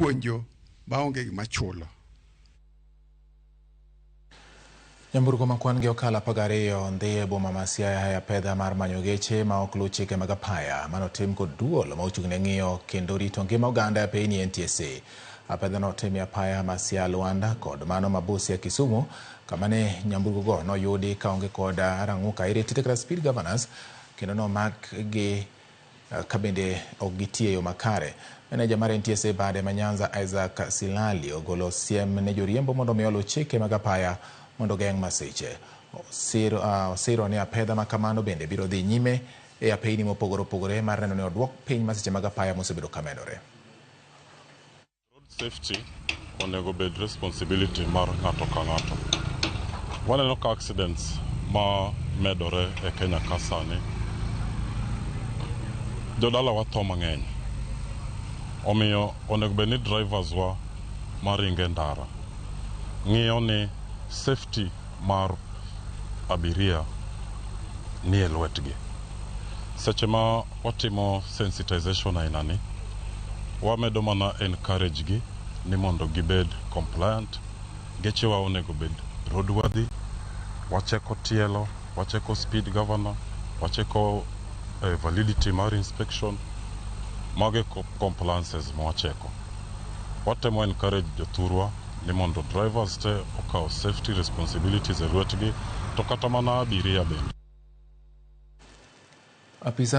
Puonjo maonge gima chulo. Nyamburko ma kwan gi okalo 12 ndhi e boma ma Siaya e apedha mar manyo geche ma ok luw chike mag apaya mano tim kod duol ma ochung' ne ng'iyo kendo rito ngima oganda e apeyni NTSA. Apedha no otim e apaya ma Siaya Luanda kod mano ma Busia Kisumu kama ne nyamburko go noyudi kaonge kod rang'uka airititi kata speed governors kendo nomak gi ka bende ok gitie yo makare. Meneja mar NTSA bade ma Nyanza Isaac Silali ogolo siem ne joriembo mondo mi oluw chike mag apaya mondo ogeng' masiche. Osiro ni apedha ma kamano bende biro dhi nyime e apeyni mopogore opogore mar neno ni oduok piny masiche mag apaya mosebedo ka medore. Road safety onego bed responsibility mar ng'ato ka ng'ato. Waneno ka accidents ma medore e Kenya ka sani, jodalawa tho mang'eny. Omiyo onego bed ni drivers wa maringo e ndara ng'iyo ni safety mar abiria nie lwetgi. Seche ma watimo sensitization aina ni, wamedo mana encourage gi ni mondo gibed compliant. Gechewa onego bed roadworthy, wacheko tielo, wacheko speed governor, wacheko validity mar inspection. Mago e compliances ma wacheko. Watemo encourage jothurwa ni mondo drivers te okaw safety responsibilities e lwetgi to kata mana abiria bende. Apisa